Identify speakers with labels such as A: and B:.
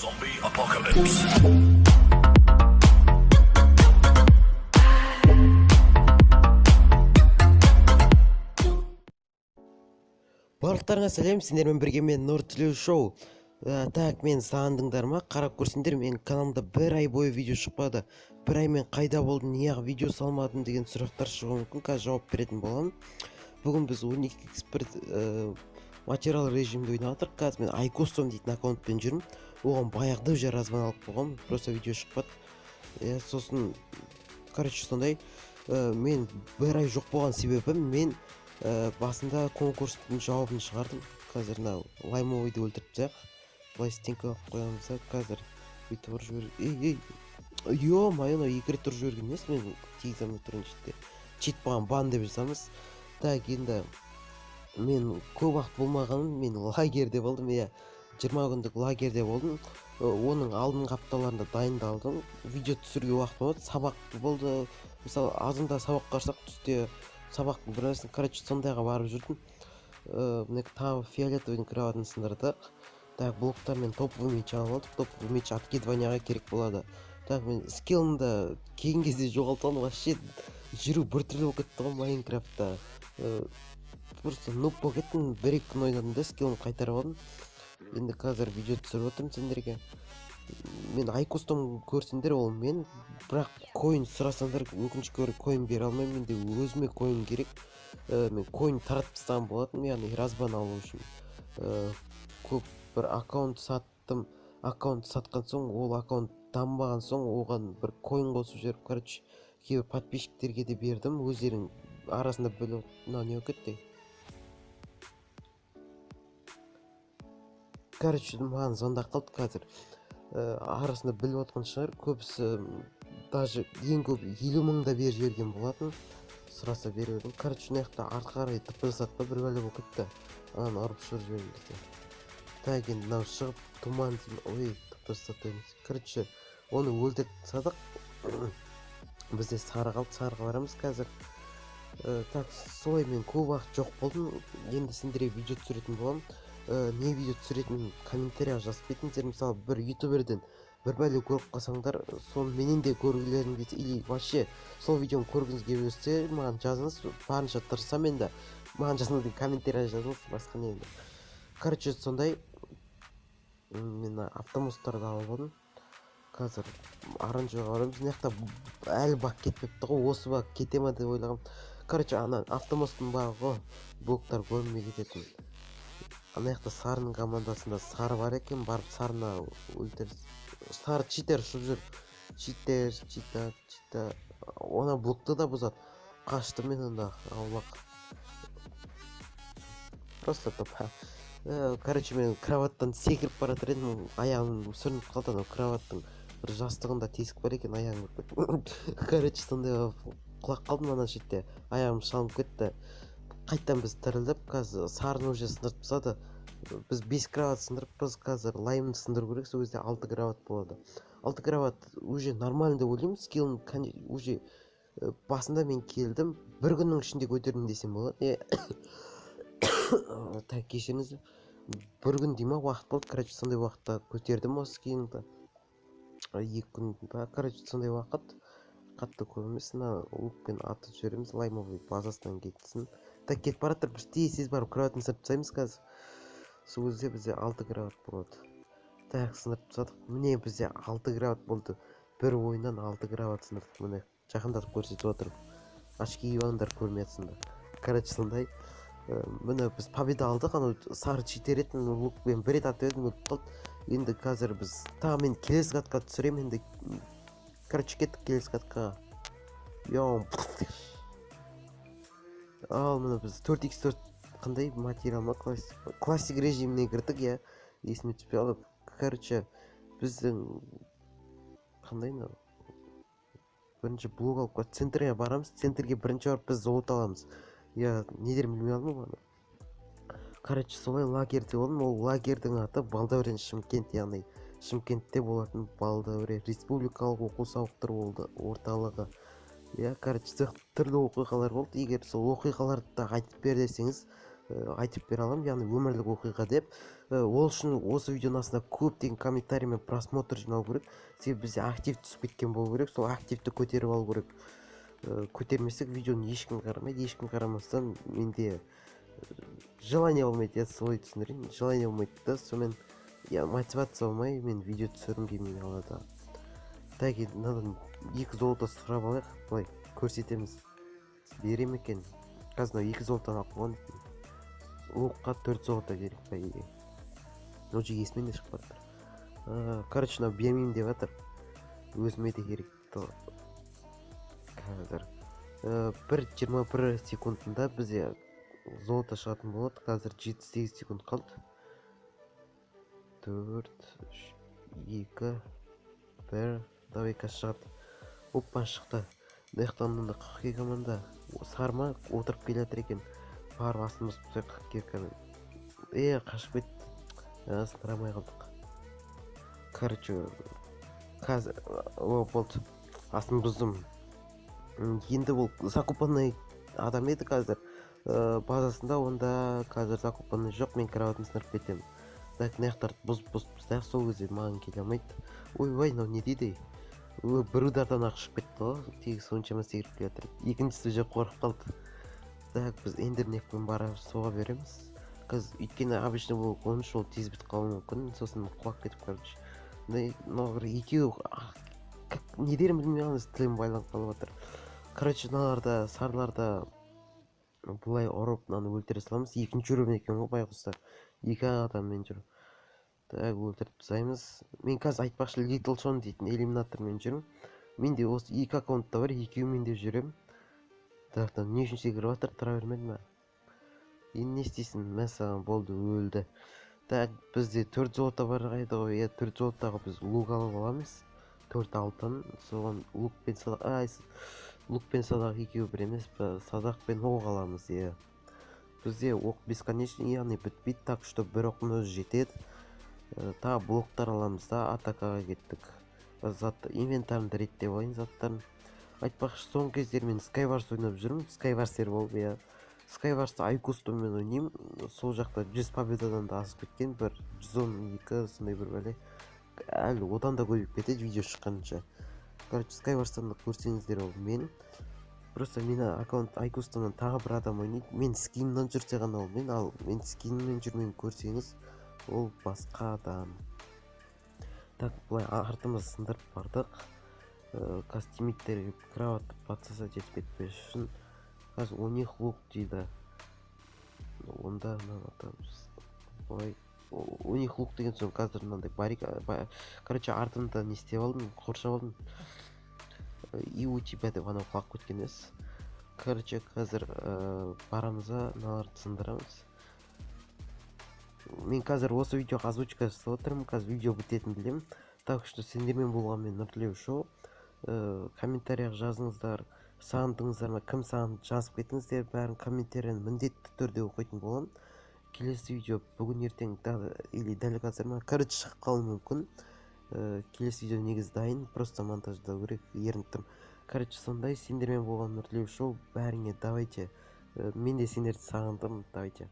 A: Zombie apocalypse.
B: Барлықтарыңа сәлем, сендермен бірге мен Нұртілеу Шоу. Так, мен сағындыңдар ма? Қарап көрсеңдер, менің каналымда бір ай бойы видео шықпады. Бір ай мен қайда болдым, неғып видео салмадым деген сұрақтар шығуы мүмкін. Қазір жауап беретін боламын. Бүгін біз 12x1 материал режимде ойнап жатырмық. Қазір мен iCustom дейтін аккаунтпен жүрмін. Оған баяғыда уже разбан алып қойғанмын, просто видео шықпады. Сосын, короче, сондай, мен бір ай жоқ болған себебім, мен басында конкурстың жауабын шығардым. Қазір мына лаймовыйды өлтіріп тастайық. Былай стенка қойып қоямыз да, қазір бүйтіп ұрып жібер. Ей, ей, ё-моё, мынау екі рет ұрып жіберген емес, мен тигізе алмай тұрмын читте. Чит болған бан деп жазамыз. Так, енді мен көп уақыт болмағаным, мен лагерде болдым, иә, 20 күндік лагерде болдым. Оның алдыңғы апталарында дайындалдым. Видео түсіруге уақыт болмады, сабақ болды. Мысалы, азында сабақ қарсақ, түсте сабақтың бір нәрсесін, короче, сондайға барып жүрдім. Міне тағы фиолетовый кроватын сындырдық. Так, блоктармен топовый меч алып алдық. Топовый меч откидыванияға керек болады. Так, мен скиллымды келген кезде жоғалтып алдым. Вообще жүру біртүрлі болып кетті ғой Майнкрафтта. Просто нуб болып кеттім. Бір-екі күн ойнадым да, скиллымды қайтарып алдым. Енді қазір видео түсіріп отырмын сендерге. Мен iCustom көрсеңдер, ол мен, бірақ коин сұрасаңдар, өкінішке орай коин бере алмаймын. Менде өзіме коин керек. Мен коин таратып тастаған болатынмын, яғни разбан алу үшін. Көп бір аккаунт саттым. Аккаунт сатқан соң, ол аккаунт дамымаған соң, оған бір коин қосып жіберіп, короче, кейбір подписчиктерге де бердім. Өздерің арасында бөліп, мынау не болып кетті? Короче, маған звондап қалды қазір. Арасында біліп отқан шығар, көбісі, даже ең көп елу мың да беріп жіберген болатын, сұраса беріп едім. Короче, мына жақта артқа қарай тып жасады да, бір бәле болып кетті. Ананы ұрып ұшырып жіберген кезде. Так, енді мынау шығып туман деймін. Ой, тып жасады дейміз. Короче, оны өлтіріп тастадық. Бізде сары қалды, сарыға барамыз қазір. Так, солай мен көп уақыт жоқ болдым. Енді сендерге видео түсіретін боламын. Не видео түсіретінін комментарияға жазып кетіңіздер. Мысалы, бір ютуберден бір бәле көріп қалсаңдар, соны менен де көргілерің келсе, или вообще сол видеоны көргіңіз келіп жүрсе, маған жазыңыз. Барынша тырысамын енді. Маған жазыңыз деген комментария жазыңыз, басқа не енді. Короче, сондай, мен автомосттарды алып алдым. Қазір оранжевыйға барамыз. Мына жақта әлі баг кетпепті ғой, осы баг кете ма деп ойлағам. Короче, ана автомосттың багы ғой, блоктар көрінбей кететін. Ана жақта сарының командасында сары бар екен, барып сарыны өлтір. Сары читер ұшып жүр. Читер, чита, чита. Она блокты да бұзады. Қашты мен онда аулақ. Просто топ. Короче, мен кроваттан секіріп бара жатыр едім, аяғым сүрініп қалды. Анау кроваттың бір жастығында тесік бар екен, аяғым кіріп кетті. Короче, сондай болып құлап қалдым ана шетте. Аяғым шалынып кетті. Қайтадан біз тірілдіп, қазір сарыны уже сындырып тастады. Біз 5 кроват сындырыппыз, қазір лаймды сындыру керек, сол кезде 6 кроват болады. 6 кроват уже нормально деп ойлаймын. Скиллым уже басында мен келдім, бір күннің ішінде көтердім десем болады. Так, кешіріңіз. Бір күн дей ма, уақыт болды. Короче, сондай уақытта көтердім осы скиллымды. 2 күн ба, короче, сондай уақыт. Қатты көп емес. Мына лукпен атып жібереміз, лаймовый базасынан кетсін. Так, кетіп бара жатыр, біз тез-тез барып кроватын сындырып тастаймыз қазір. Сол кезде бізде 6 кроват болады. Так, сындырып тастадық. Міне бізде 6 кроват болды. Бір ойыннан 6 кроват сындырдық. Міне жақындатып көрсетіп отырмын. Очки киіп алыңдар, көрмей жатсыңдар. Короче, сондай. Міне біз победа алдық. Анау сары читер еді, мен лукпен бір рет атып едім, өліп қалды. Енді қазір біз тағы мен келесі катқа түсіремін енді. Короче, кеттік келесі катқа. Йоу. Ал міне біз төрт икс төрт қандай материал ма, классик, классик режиміне кірдік, иә, есіме түспей қалды. Короче, біздің қандай мынау бірінші блок алып қойды. Центрге барамыз, центрге бірінші барып біз золото аламыз. Я недерін білмей қалдым ғой аны. Короче, солай лагерде болдым. Ол лагердің аты Балдәурен Шымкент, яғни Шымкентте болатын Балдәурен республикалық оқу сауықтыру орталығы. Иә, короче, сол жақта түрлі оқиғалар болды. Егер сол оқиғаларды да айтып бер десеңіз, Айтып бере аламын, яғни өмірлік оқиға деп. Ол үшін осы видеоның астына көптеген комментарий мен просмотр жинау керек, себебі бізде актив түсіп кеткен болу керек, сол активті көтеріп алу керек. Көтермесек, видеоны ешкім қарамайды, ешкім қарамастан менде желание болмайды, иә, солай түсіндірейін, желание болмайды да, сонымен, иә, мотивация болмай, мен видео түсіргім келмей қалады. Так, енді мынадан екі золото сұрап алайық, былай көрсетеміз, бере ме екен. Қазір мынау екі золотоны алып қойған, лукқа төрт золото керек, по идее, уже есімнен де шығып бара жатыр. Короче, мынау бермеймін деп жатыр, өзіме де керек. Қазір 1:21 секундында бізде золото шығатын болады. Қазір 7-8 секунд қалды. Төрт, үш, екі, бір, давай, қазір шығады. Опа, шықты. Мына жақтан мында қырық команда сары ма отырып келе жатыр екен, барып астын бұзып тастайық киркамен. Е, қашып кетті, сындыра алмай қалдық. Короче, қазір, о, болды, астын бұздым. Енді ол закопанный адам еді қазір базасында, онда қазір закопанный жоқ, мен кроватьын сындырып кетемін. Так, мына жақтарды бұзып, бұзып тастайық, сол кезде маған келе алмайды. Ойбай, мынау не дейді? Ой, бір удардан ақ ұшып кетті ғой, тегі соншама секіріп келе жатыр. Екіншісі уже қорқып қалды. Так, біз эндернекпен барып соға береміз қазір, өйткені обычно бұл 13, ол тез бітіп қалуы мүмкін, сосын құлап кетіп. Короче, мынау бір екеуі как не дерін білмей қаламыз, тілім байланып қалып жатыр. Короче, мыналарда, сарыларда былай ұрып, мынаны өлтіре саламыз. Екінші уровень екен ғой, байғұстар, екі ақ адаммен жүр. Так, өлтіріп тастаймыз. Мен қазір, айтпақшы, Литл Шон дейтін иллюминатормен жүрмін. Менде осы екі аккаунт та бар, екеуімен де жүремін. Так, не үшін секіріп жатыр, тұра бермеді ма? Енді не істейсің, мә саған, болды, өлді. Так, бізде төрт золото бар еді ғой, иә, төрт золотоға біз лук алып аламыз, төрт алтын, соған лук пен садақ, ай, лук пен садақ екеуі бір емес па? Садақ пен оқ аламыз, иә. Бізде оқ бесконечный, яғни бітпейді, так что бір оқтың өзі жетеді. Тағы блоктар аламыз да, атакаға кеттік. Зат, инвентарымды реттеп алайын, заттарын. Айтпақшы, соңғы кездері мен Skywars ойнап жүрмін, скайварсер болып, иә. Скайварсты айкустоммен ойнаймын, сол жақта 100 победадан да асып кеткен, бір 112 сондай бір бәле, әлі одан да көбейіп кетеді видео шыққанша. Короче, Скайварстан да көрсеңіздер, ол мен, просто мені аккаунт айкустомнан тағы бір адам ойнайды. Мен скиннан жүрсе ғана ол мен, ал мен скинмен жүрмеген көрсеңіз, ол басқа адам. Так, былай артымызды сындырып бардық. Қазір тиммейттер кровать подсосать етіп кетпес үшін. Қазір у них лук дейді, онда мынаны атамыз былай. У них лук деген соң, қазір мынандай короче, артымда не істеп алдым, қоршап алдым. И у тебя деп анау құлап кеткен емес. Короче, қазір барамыз да, мыналарды сындырамыз. Мен қазір осы видеоға озвучка жасап отырмын, қазір видео бітетінін білемін. Так что сендермен болған мен, Нұртілеу Шоу. Комментарияға жазыңыздар, сағындыңыздар ма, кім сағынды, жазып кетіңіздер бәрін, комментарияны міндетті түрде оқитын боламын. Келесі видео бүгін, ертең или дәл қазір ма, короче, шығып қалуы мүмкін. Келесі видео негізі дайын, просто монтаждау керек, ерініп тұрмын. Короче, сондай, сендермен болған Нұртілеу Шоу, бәріңе давайте. Мен де сендерді сағындым, давайте.